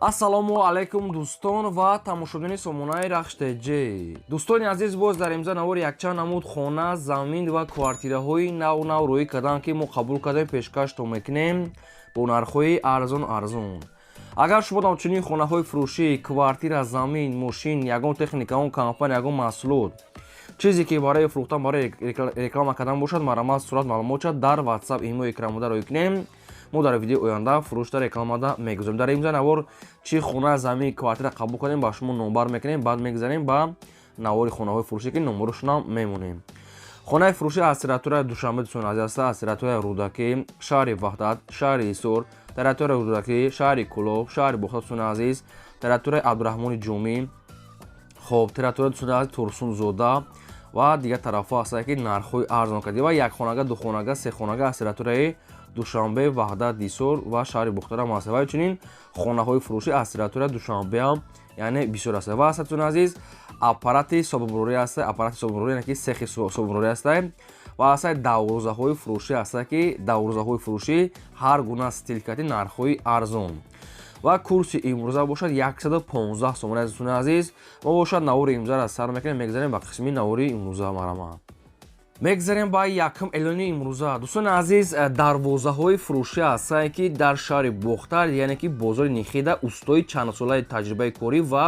Ассалому алайкум, дӯстон ва тамошобинони сомонаи Рахш ТЖ. Дӯстони азиз, боз дар имза навори якчанд намуд хона, замин ва квартираҳои нав нав рӯӣ карданд, ки мо қабул кардем, пешкаштон мекунем бо нархҳои арзон арзон. Агар шумо ҳамчунин хонаҳои фурӯшӣ, квартира, замин, мошин, ягон техника, ягон компания, ягон маҳсулот, чизе ки барои фурӯхтан, барои реклама кардан бошад, марҳамат, сурат, маълумотша дар WhatsApp, имо, экранмода рӯй кунем. Мо дар видеои оянда фурӯшда, рекламада мегузорем. Дар имза навор чӣ хона, замин, квартира қабул кардем, ба шумо номбар мекунем. Баъд мегузарем ба навори хонаҳои фурӯшӣ, ки номбарошонам мемонем. Хонаи фурӯшӣ аз территорияи Душанбе, дӯстони азиз, аста аз территорияи Рӯдакӣ, шаҳри Ваҳдат, шаҳри Ҳисор, территорияи Рӯдакӣ, шаҳри Кӯлоб, шаҳри Бохтар, дӯстони азиз, территорияи Абдураҳмони Ҷомӣ, хоб, территорияи, дӯстони азиз, Турсунзода ва дигар тарафҳо ҳастанд, ки нархҳои арзон кардем ва якхонага, духонага, сехонага аз территорияи Душанбе, Ваҳдат, Ҳисор ва шаҳри Бухтара ҳам ҳастанд. Ва инчунин хонаҳои фурӯшӣ аз территорияи Душанбе ҳам, яъне, бисёр ҳастанд. Ва, дӯстони азиз, аппарати собунбурорӣ ҳаста, аппарати собунбурорӣ, яъне ки сехи собунбурорӣ ҳаста ва ҳастаи даврӯзаҳои фурӯшӣ ҳаста, ки даврӯзаҳои фурӯшӣ ҳар гуна стилкати, нархҳои арзон. Ва курси имрӯза бошад 115 сомон. Дӯстони азиз, мо бошад навори имрӯзаро сар мекунем, мегзарем ба қисми навори имрӯза. Марҳамат, мегзарем ба якум эълони имрӯза. Дӯстони азиз, дарвозаҳои фурӯшӣ ҳастанд, ки дар шаҳри Бохтар, яъне ки бозори Нихида, устои чандсолаи таҷрибаи корӣ ва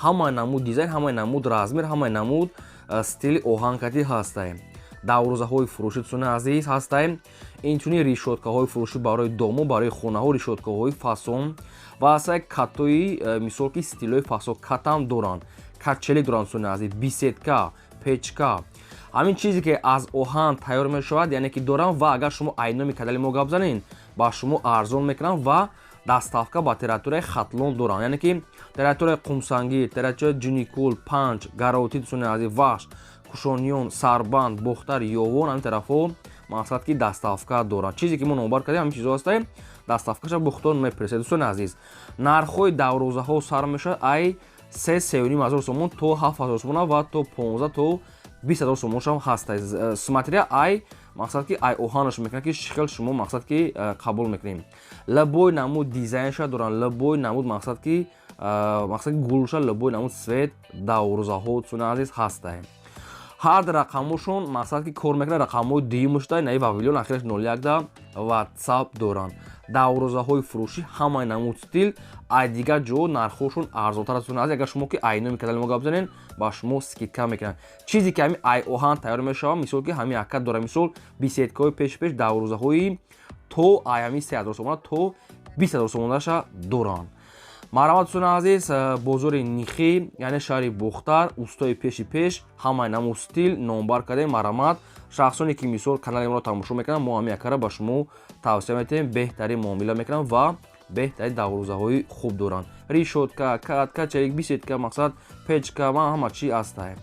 ҳамаи намуд дизайн, ҳамаи намуд размер, ҳамаи намуд стили оҳанкатӣ ҳастанд. Дарвозаҳои фурӯшӣ, дӯстони азиз, ҳастанд. Инчунин решёткаҳои фурӯшӣ барои дому, барои хонаҳо, решёткаҳои фасон ва ҳастаи катои, мисол ки стилҳои фасон, катам доранд, качели доранд, дӯстони азиз, беседка, печка, ҳамин чизе ки аз оҳан тайёр мешавад, яъне ки дорам. Ва агар шумо айноми канали мо гап занед, ба шумо арзон мекунам. Ва доставка ба территорияи Хатлон дорам, яъне ки территорияи Қумсангир, территорияи Ҷуникул, Панҷ, Гароти, дӯстони азиз, Вахш, Кушониён, Сарбанд, Бохтар, Ёвон, ҳамин тарафҳо, мақсад ки доставка дорад. Чизе ки мо номбар кардем, ҳамин чизҳо ҳастаем, доставкаша бухтон мепирсед. Дӯстони азиз, нархҳои дарвозаҳо сар мешавад ай 3-3,5 ҳазор сомон то 7 ҳазор сомона ва то 15 то 20 ҳазор сомоншам ҳаста, смотря ай, мақсад ки ай оҳанаш мекунад, ки хел шумо, мақсад ки қабул мекунем. Любой намуд дизайнша доранд, любой намуд, мақсад ки гулша, любой намуд цвет дарвозаҳо, дӯстони азиз, ҳастаем. Ҳар рақамошон, мақсад ки кор мекунад, рақамҳои дуюмашда наи Вавилон, ахираш 01-да WhatsApp доранд. Дарвозаҳои фурӯшӣ ҳамаи намуд стил, ай дигар ҷо нархҳошон арзонтар аст. Агар шумо ки ай номи канали мо гап занед, ба шумо скидка мекунанд. Чизе ки ҳамин ай оҳан тайёр мешавад, мисол ки ҳамин акка дора, мисол беседкаҳои пеш, дарвозаҳои то ай ҳамин 3 ҳазор сомона то 20 ҳазор сомонаша доранд. Марҳамат, дӯстони азиз, бозори Нихӣ, яъне шаҳри Бохтар, устои пеши пеш, ҳамаи намуд стил номбар кардем. Марҳамат, шахсоне ки мисол канали моро тамошо мекунанд, мо ҳамин якара ба шумо тавсия метиҳем, беҳтарин муомила мекунанд ва беҳтарин дарвозаҳои хуб доранд: решётка, кат, качели, беседка, мақсад печка ва ҳама чи ҳастаем.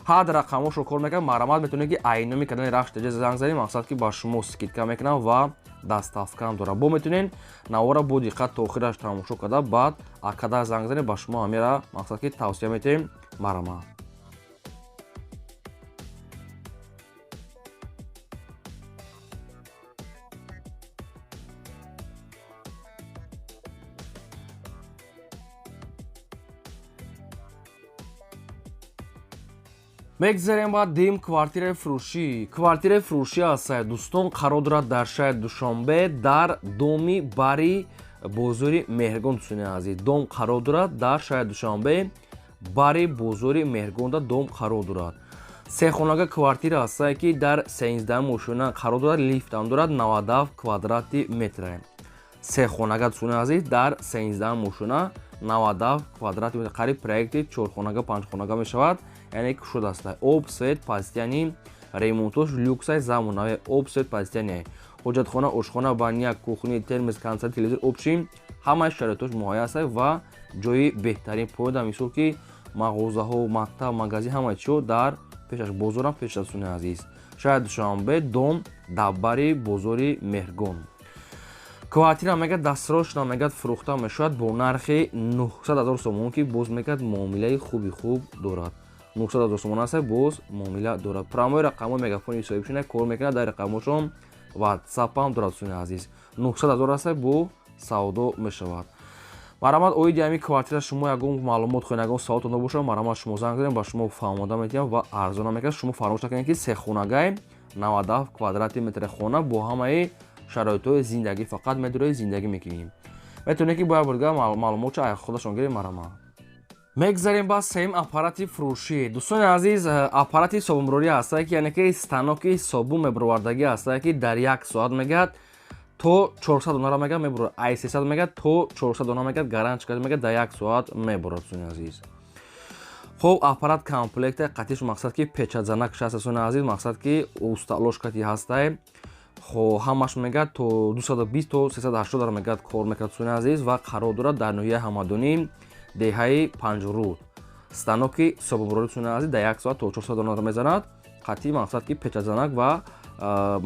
Ҳар рақамҳошро кор мекунад. Марҳамат, метавонед ки айноми канали Рахш ТЖ занг занед, мақсад ки ба шумо скидка мекунанд ва доставкаам дорад. Бо метавонед навора бо диққат то охираш тамошо карда, баъд акада занг занед, ба шумо ҳамира, мақсад ки тавсия метиҳем. Марҳамат. Мегзарем ба дим квартираи фурӯшӣ. Квартираи фурӯшӣ ҳастад, дӯстон, қарор дорад дар шаҳри Душанбе, дар доми бари бозори Меҳргон. Дӯстони азиз, дом қарор дорад дар шаҳри Душанбе, бари бозори Меҳргонда дом қарор дорад. Сехонага квартира ҳастае, ки дар 13 ошёна қарор дорад, лифтам дорад, 97 квадрати метра. Сехонага, дӯстони азиз, дар 13 ошёна, 97 квадрати метр, қариб проекти чорхонага, панҷхонага мешавад, яъне кушод аста. Об, свет постоянный, ремонтош люксай, замонавӣ, об, свет постоянный, ҳоҷатхона, ошхона, баня, кухня, термос, кондиционер, телевизор, общий ҳамаи шароитош муҳайя аста ва ҷои беҳтарин поёда, мисол ки мағозаҳо, мактаб, магазин, ҳамаи чиҳо дар пешаш, бозорам пеш аст. Дӯстони азиз, шаҳри Душанбе, дом дар бозори Меҳргон. Квартира, мегӯяд, дастрочно, мегӯяд, фурӯхта мешавад бо нархи 900 ҳазор сомон, ки боз, мегӯяд, муомилаи хуби хуб дорад. 900 ҳазор сомон аст, боз муомила дорад. Прямой рақамҳои мегафони соҳибшона кор мекунад, дар рақамҳошон WhatsApp ҳам дорад. Дӯстони азиз, 900 ҳазор аст, бо савдо мешавад. Марҳамат, оиди ҳамин квартира шумо ягон маълумот хоҳед, ягон саволтон бошад, марҳамат, шумо занг занед, ба шумо фаҳмода метиҳам ва арзона мекунад. Шумо фаромӯш накунед, ки сехонагай, 97 квадрати метри хона бо ҳамаи шароитҳои зиндагӣ, фақат медурои, зиндагӣ мекунӣ. Метавонед, ки бояд бурга маълумотча худашон гиред. Марҳамат, мегзарем ба сеюм аппарати фурӯшӣ. Дӯстони азиз, аппарати собунбурорӣ ҳастае, ки яъне ки станоки собун мебуровардагӣ ҳастае, ки дар як соат мегӯяд то 400 донара мегӯяд мебурад, ай 300 мегӯяд то 400 дона мегӯяд, гарант карда мегӯяд, дар як соат мебурад, дӯстони азиз. Хуб, аппарат комплекта қатиш, мақсад ки печатзанак шаст, дӯстони азиз, мақсад ки усталош кати ҳастае. Хо, ҳамаш мегӯяд то 220 то 380 мегӯяд кор мекунад, дӯстони азиз, ва қарор дорад дар ноҳияи Ҳамадонӣ, деҳаи Панҷруд. Станоки собунбурорӣ, дӯстони азиз, дар як соат то 400 донара мезанад, қатъи мақсад ки печатзанак ва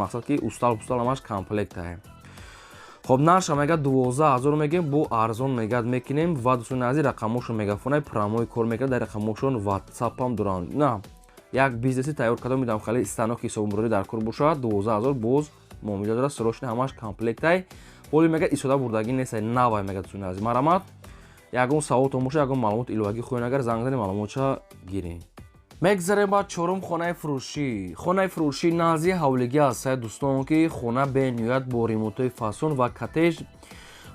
мақсад ки устал пустал ҳамаш комплектае. Хоб, нарша мегӯяд 12 000 мегӯем, бо арзон мегӯяд мекунем. Ва, дӯстони азиз, рақамошон мегафонаи прямой кор мекунад, дар рақамошон ватсапам доранд. На як бизнеси тайёр карда медам, хеле станоки собунбурорӣ дар кор бошад, 12 000 боз муомила дорад. Срочно, ҳамаш комплектай. Ҳоли мегӯяд истода бурдагӣ нестай, навай мегӯяд, дӯстони азиз. Марҳамат, ягон саволтон боша, ягон маълумот иловагӣ хоҳед, агар занг занед, маълумотша гирем. Мегзарем ба чорум хонаи фурӯшӣ. Хонаи фурӯшӣ назди ҳавлигӣ ҳастае, дӯстон, ки хона бениҳоят бо ремонтҳои фасон ва коттедж.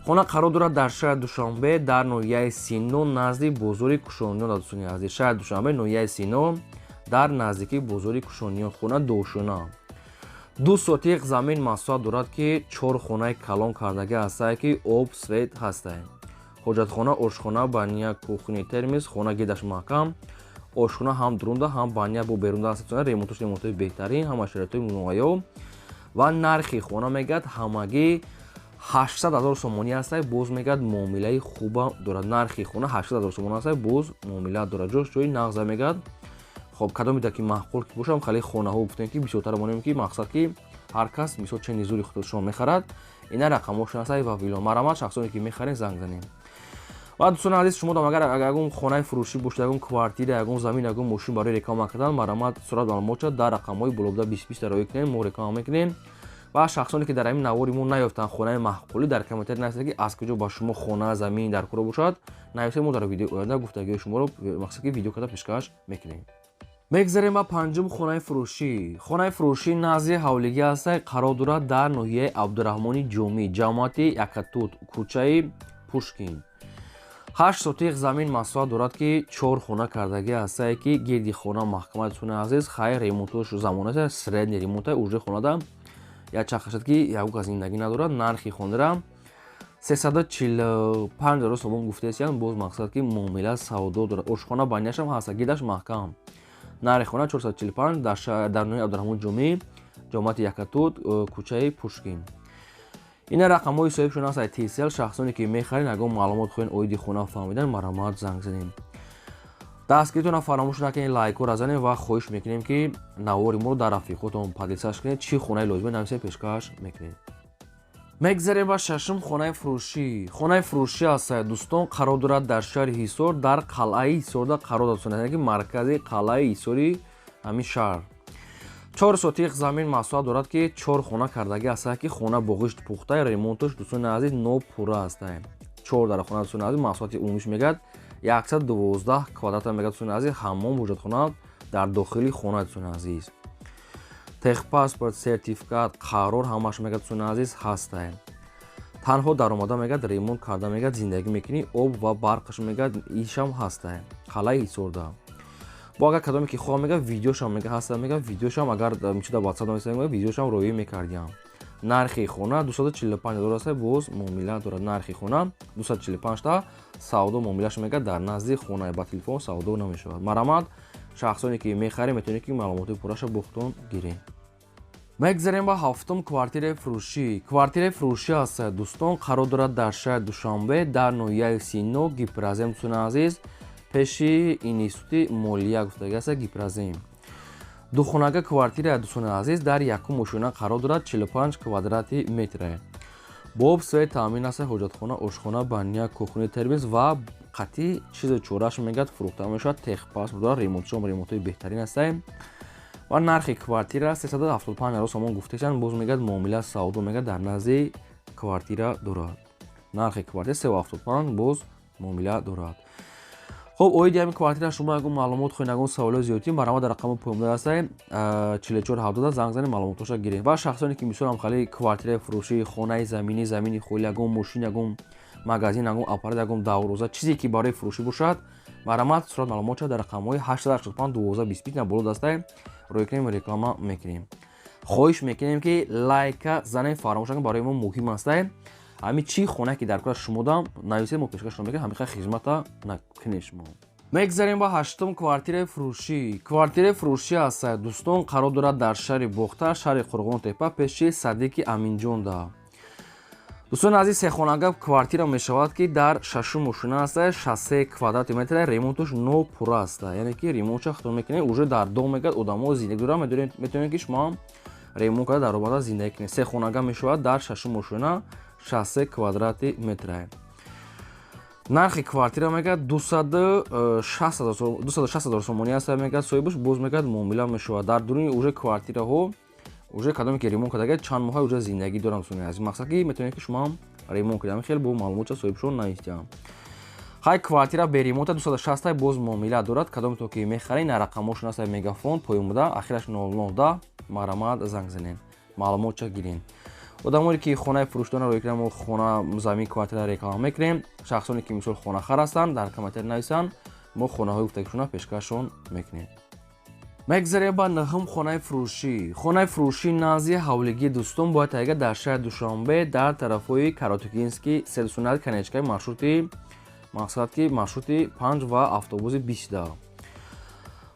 Хона қарор дорад дар шаҳри Душанбе, дар ноҳияи Сино, назди бозори Кушониён. Дӯстони азиз, шаҳри Душанбе, ноҳияи Сино, дар наздикии бозори Кушониён. Хона дошона, 2 сотиқ замин масоҳат дорад, ки чор хонаи калон кардагӣ ҳастае, ки об, свет ҳастае, ҳоҷатхона, ошхона, баня, кухни, термис. Хона гидаш маҳкам, ошхона ҳам дурунда, ҳам баня бо берунда аст. Ремонтош ремонтҳои беҳтарин, ҳама шароитҳои муҳайё. Ва нархи хона мегӯяд ҳамагӣ 800 ҳазор сомонӣ ҳастай, боз мегӯяд муомилаи хуба дорад. Нархи хона 800 ҳазор сомонӣ ҳастай, боз муомила дорад, ҷош ҷои нағза мегӯяд. Хоб, кадомида ки маъқул ки бошам, хеле хонаҳо гуфтем, ки бисёртар монем, ки мақсад ки ҳар кас мисол чени зури худашон мехарад. Ина рақамҳошон ҳастай ва вило. Марҳамат, шахсоне ки мехаред, занг занем. Ва, дӯстони азиз, шумо дам агар ягон хонаи фурӯшӣ бошад, ягон квартира, ягон замин, ягон мошин барои реклама кардан, марҳамат, сурат маълумотша дар рақамҳои болобуда 20 20 роӣ кунем, мо реклама мекунем. Ва шахсоне ки дар ҳамин навори мо наёфтанд хонаи маъқулӣ, дар комментарий нависед, ки аз куҷо ба шумо хона, замин дар куро бошад, нависед. Мо дар видеои оянда гуфтагиҳои шуморо мақсад ки видео карда пешкаш мекунем. Мегзарем ба панҷум хонаи фурӯшӣ. Хонаи фурӯшӣ назди ҳавлигӣ ҳастай, қарор дорад дар ноҳияи Абдураҳмони Ҷомӣ, ҷамоати Якатут, кӯчаи Пушкин. 8 сотиқ замин масоҳат дорад, ки чор хона кардагӣ ҳастае, ки гирди хона маҳкама. Дӯстони азиз, хайр, ремонтош замона средний ремонта, уже хонада як чахашад, ки ягон кас зиндагӣ надорад. Нархи хонара 345 000 сомон гуфтаесиян, боз мақсад ки муомила савдо дорад. Ошхона, баняшам ҳаста, гирдаш маҳкам. Нархи хона 445, дар ноҳияи Абдураҳмон Ҷомӣ, ҷамоати Якатут, кӯчаи Пушкин. Ина рақамҳои соҳибшон ҳастад Тисел. Шахсоне ки мехаред, ягон маълумот хоҳед оиди хона фаҳмидан, марҳамат, занг занем. Дастгиритонро фаромӯш накунед, лайкҳоро занед ва хоҳиш мекунем, ки навори моро дар рафиқотон поделиться кунед. Чӣ хонаи лозима нависед, пешкаш мекунем. Мегзарем ба шашум хонаи фурӯшӣ. Хонаи фурӯшӣ ҳастад, дӯстон, қарор дорад дар шаҳри Ҳисор, дар қалъаи Ҳисорда қарор дорад, ки маркази қалъаи Ҳисори ҳамин шаҳр. 4 сотиқ замин масоҳат дорад, ки чор хона кардагӣ ҳастад, ки хона боғишт пухта, ремонтош, дӯстони азиз, нопурра ҳастад. Чор дар хона, дӯстони азиз, масоҳати умумиш мегӯяд 112 квадрата мегӯяд, дӯстони азиз. Ҳаммом, ҳоҷатхона дар дохили хона, дӯстони азиз, техпаспорт, сертификат, қарор ҳамаш мегӯяд, дӯстони азиз, ҳастае. Танҳо даромада мегӯяд ремонт карда мегӯяд зиндагӣ мекунӣ. Об ва барқаш мегӯяд ишам ҳастае, қалъаи Ҳисорда. Бо агар кадоме ки хоҳам, мегӯяд, видеошам мега ҳаста, мегӯяд, видеошам агар мичуда ватсап нависа, мегӯяд, видеошам роӣ мекардиям. Нархи хона 245 ҳазор аст, боз муомила дорад. Нархи хона 245 та савдо муомилаш мегӯяд дар назди хона, ба телефон савдо намешавад. Марҳамат, шахсоне ки мехарем, метавонед, ки маълумоти пурраша бо худтон гирем. Мегзарем ба ҳафтум квартираи фурӯшӣ. Квартираи фурӯшӣ аст, дӯстон, қарор дорад дар шаҳри Душанбе, дар ноҳияи Сино, Гипрозем, дӯстони азиз, пеши институти молия гуфтагӣ аст, Гипрозем. Духонага квартира, дӯстони азиз, дар якум ошёна қарор дорад, 45 квадрати метре. Бо об, свет таъмин аст, ҳоҷатхона, ошхона, баня, кухни, термис ва қатъи чизу чораш мегӯяд фурӯхта мешавад. Техпаспорт дорад, ремонтшон ремонтҳои беҳтарин ҳастанд. Ва нархи квартира 375 ҳазор сомон гуфтешанд, боз мегӯяд муомила савдо мегӯяд дар назди квартира дорад. Нархи квартира 375, боз муомила дорад. Хоб, оиди ҳамин квартира шумо ягон маълумот хоҳед, ягон саволои зиёдтӣ, марҳамат, дар рақами поёнда ҳастаем, 44 70 занг занед, маълумотоша гиред. Ва шахсоне ки мисол ҳам квартираи фурӯшӣ, хонаи заминӣ, замини холӣ, ягон мошин, ягон магазин, ягон аппарат, ягон давроза, чизе ки барои фурӯшӣ бошад, марҳамат, сурат маълумотша дар рақамҳои 885 12 25 на боло дастаем, рӯй кунем, реклама мекунем. Хоҳиш мекунем, ки лайка занед, фаромӯш накунед, барои мо муҳим ҳастаем. Ҳамин чӣ хонае ки дар кора шумодам нависед, мо пешкашшон мекунем, ҳамин хизмата накунед шумо. Мегзарем ба ҳаштум квартираи фурӯшӣ. Квартираи фурӯшӣ ҳаста, дӯстон, қарор дорад дар шаҳри Бохтар, шаҳри Қурғонтепа, пеши садики Аминҷонда. Дӯстони азиз, сехонага квартира мешавад, ки дар шашум ошина аста, 63 квадрати метра, ремонташ нопурра аста, яъне ки ремонтша хато мекунед, уже дар дом мегад одамо зиндагӣ доранд, метавонед, ки шумо ҳам ремонт карда, дар омада зиндагӣ кунед. Сехонага мешавад, дар шашум ошина, 63 квадрати метра. Нархи квартира мегӯяд 260 000 сомонӣ аст, мегӯяд соҳибаш, боз мегӯяд муомила мешавад. Дар дуруни уже квартираҳо уже кадоме ки ремонт кардага, чанд моҳа уже зиндагӣ дорам. Суни аз мақсад ки метавонед, ки шумо ҳам ремонт кунед. Ҳамин хел бо маълумотша соҳибшон навистиам. Хай, квартира беремонта 260, боз муомила дорад. Кадомето ки мехаред, на рақамҳошон аст, Мегафон поён буда, ахираш 09, марҳамат, занг занед, маълумотша гиред. Одамоне ки хонаи фурӯшдона рӯй кунем, мо хона, замин, квартира реклама мекунем. Шахсоне ки мисол хонахар ҳастанд, дар комментарий нависанд, мо хонаҳои гуфтагишона пешкашшон мекунем. Мегзарем ба нӯҳум хонаи фурӯшӣ. Хонаи фурӯшӣ назди ҳавлигии, дӯстон, бояд тайга дар шаҳри Душанбе, дар тарафҳои Каротикинский селсунат, конечкаи маршрути, мақсад ки маршрути 5 ва автобуси 20.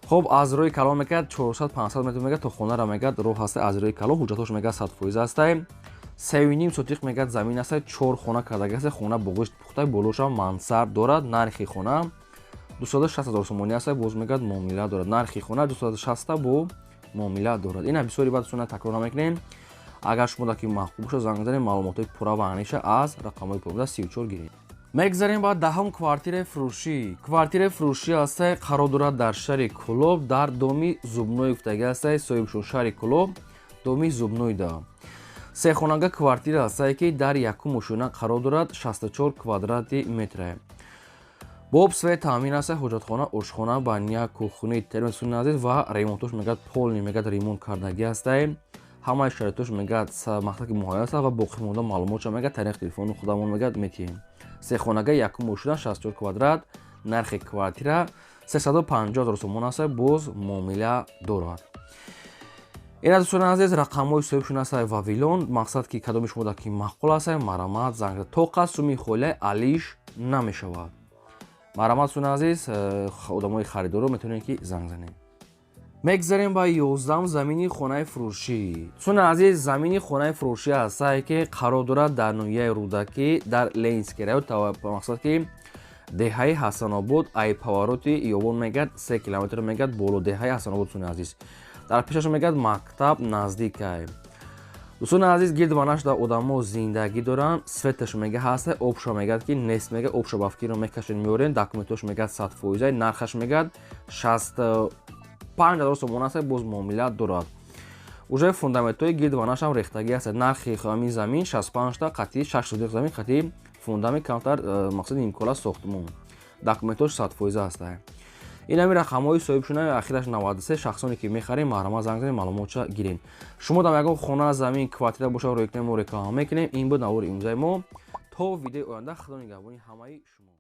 Хоб, аз роҳи калон мегӯяд 400-500 метр мегӯяд то хонара мегӯяд роҳ ҳаста аз роҳи калон. Ҳуҷҷатҳош мегӯяд 100% ҳастай. 3,5 сотиқ мегӯяд замин аста, чор хона кардаги аста, хона боғишт пухта, болошам мансард дорад. Нархи хона 260 000 сомонӣ аста, боз мегӯяд муомила дорад. Нархи хона 260 бо муомила дорад. Ина бисёри баъд суна такрор намекунем. Агар шумо даки маъқул бошад, занг занед, маълумотҳои пурра ва аниша аз рақамҳои поёнда 34 гиред. Мегзарем ба даҳум квартираи фурӯшӣ. Квартираи фурӯшӣ ҳастай, қарор дорад дар шаҳри Кӯлоб, дар доми Зубной гуфтаги ҳастай соҳибшон, шаҳри Кӯлоб, доми Зубнойда. Сехонага квартира ҳастае, ки дар якум ошёна қарор дорад, 64 квадрати метре. Бо об, свет таъмин аст, ҳоҷатхона, ошхона, баня, кухни, термосуни азиз ва ремонтош мегӯяд полный, мегӯяд ремонт кардагӣ ҳастае. Ҳамаи шароитош мегӯяд мақсад ки муҳайё аст ва боқӣ монда маълумотша мегӯяд тариқи телефони худамон мегӯяд метиҳем. Сехонага, якум ошёна, 64 квадрат, нархи квартира 350 000 сомон аст, боз муомила дорад. Ина, дӯстони азиз, рақамҳои соҳибшон аст Вавилон. Мақсад ки кадоми шумо ки маъқул аст, марҳамат, занг. Тоқа суми холия алиш намешавад. Марҳамат, дӯстони азиз, одамои харидоро метавонед, ки занг занед. Мегзарем ба 11-ам замини хонаи фурӯшӣ. Дӯстони азиз, замини хонаи фурӯшӣ ҳастае, ки қарор дорад дар ноҳияи Рӯдакӣ, дар Ленинский район, мақсад ки деҳаи Ҳасанобод, ай повороти Ёвон мегӯяд 3 километр мегӯяд боло деҳаи Ҳасанобод. Дӯстони азиз, дар пешаш мегӯяд мактаб наздикай. Дӯстони азиз, гирд ва нашда одамо зиндагӣ доранд. Светаш мега ҳаста, обша мегӯяд ки нест, мега обша бафкиро мекашед, меорен. Документош мегӯяд 100%. Нархаш мегӯяд 65 000 сомон аст, боз муомила дорад. Уже фундаментҳои гирд ва нашам рехтагӣ аст. Нархи ҳамин замин 65та қатъи 6 сотиқ замин, қатъи фундамент, камтар мақсади нимкола сохтмон. Документош 100% ҳаста. Ин ҳамин рақамҳои соҳибшуна, ахираш 93. Шахсоне ки мехарем, марҳамат, занг занед, маълумотша гирем. Шумо дар ягон хона, замин, квартира бошад, рӯй кунем, мо реклама мекунем. Ин буд навори имрӯзаи мо. То видеои оянда, худо нигаҳбони ҳамаи шумо.